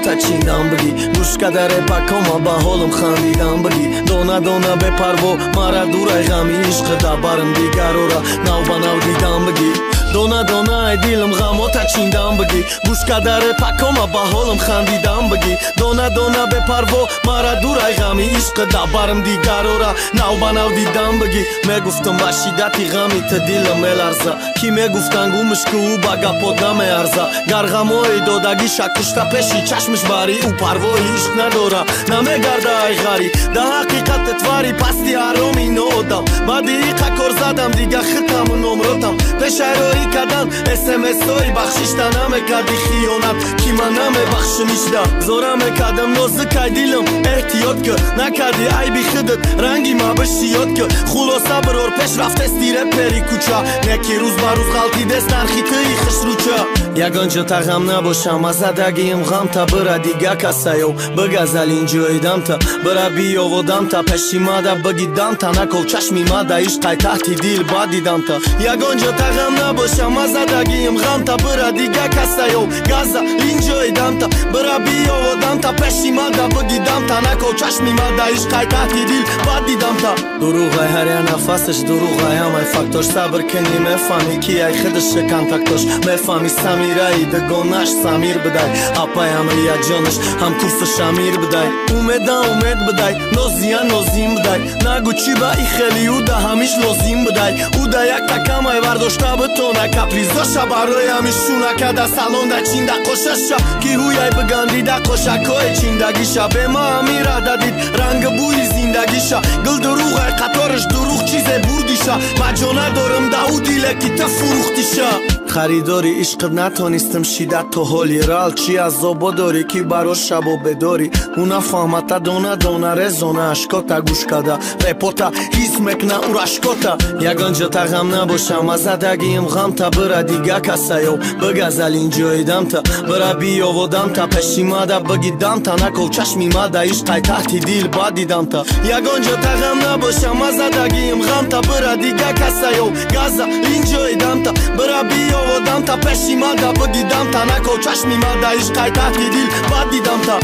ғамота чиндам бигӣ, гӯш када репакома ба ҳолам хандидам бигӣ. Дона дона бепарво мара дурай ғами ишқ дабарам дигарора нав ба нав дидам бигӣ. Дона дона ай дилам ғамота чиндам бигӣ, гӯш када репакома ба ҳолам хандидам бигӣ. Дона дона бепарво мара дурай ғами ишқ дабарам дигарора нав ба нав дидам бигӣ. Мегуфтам ба шиддати ғами ту дилам меларза, ки мегуфтан гумш ки ӯ ба гапот намеарза. Гар ғамои додагиша кушта пеши чашмиш бари, ӯ парвои ишқ надора намегарда ай ғарӣ. Да ҳақиқат твари пасти ҳароми ноодам, баъди иқа кор задам дига хитаму номротам. Пешайроӣ кадан смсҳои бахшишта намекарди хиёнат, ки ман намебахшим ишда. Зора мекардам нозикай дилам эҳтиёт ки, накарди айби худат ранги ма бишиёд ки. Хулоса бирор пеш рафтести репери кӯча, не ки рӯз ба рӯз ғалтидест нархи тӯи хушрӯча. Ягон ҷо тағам набошам аз задагиим ғамта, бира дига касаё бигазал инҷои дамта. Бира биёводамта пеши мада бигидамта, накол чашми мада ишқай таҳти дил бад дидамта. Ягон ҷо тағам набошам аз задагиим ғамта, бира дига касаё газа инҷои дамта. Бира биёводамта пеши мада бигидамта, накол чашми мада ишқай таҳти дил бад дидамта. Дурӯғай ҳар як нафасаш, дурӯғай ҳамаи фактош, сабр кунӣ мефаҳмӣ ки ай худаш контактош. Мефаҳмӣ Самираи дугонаш Самир бидай, апаям рияҷонаш ҳамкурсаш Амир бидай. Умеда умед бидай, нозия нозим бидай, нагӯ чӣ ба и хели ӯ да ҳамиш лозим бидай. Ӯ да як такамай бардошта битона капризоша, барои ҳамиш шуна када салонда чинда қошаша. Ки ҳуяй бигандида қошакҳои чиндагиша, бема амира дадид ранги бӯи зиндагиша. Гул дурӯғай қатораш дурӯғ чизе бурдиша, маҷо надорам да ӯ диле ки ту фурӯхтиша. Харидори ишқат натонистам шиддат то ҳоли рал, чӣ азобо дорӣ ки баро шабо бедорӣ. Ӯ нафаҳмата дона дона резона ашкота гӯш када репота ҳис мекна ӯ рашкота. Ягон ҷо тағам набошам аз задагиим ғамта, бира дига касаё бигазал инҷои дамта. Бира биёводамта пеши мада бигидамта, накол чашми мада ишқай таҳти дил бад дидамта. Ягон ҷо тағам набошам аз задагиим ғамта, бира дига касаё газа инҷои дамта. Бира биёводамта пеши мада бигидамта, накол чашми мада ишқай таҳти дил бад дидамта.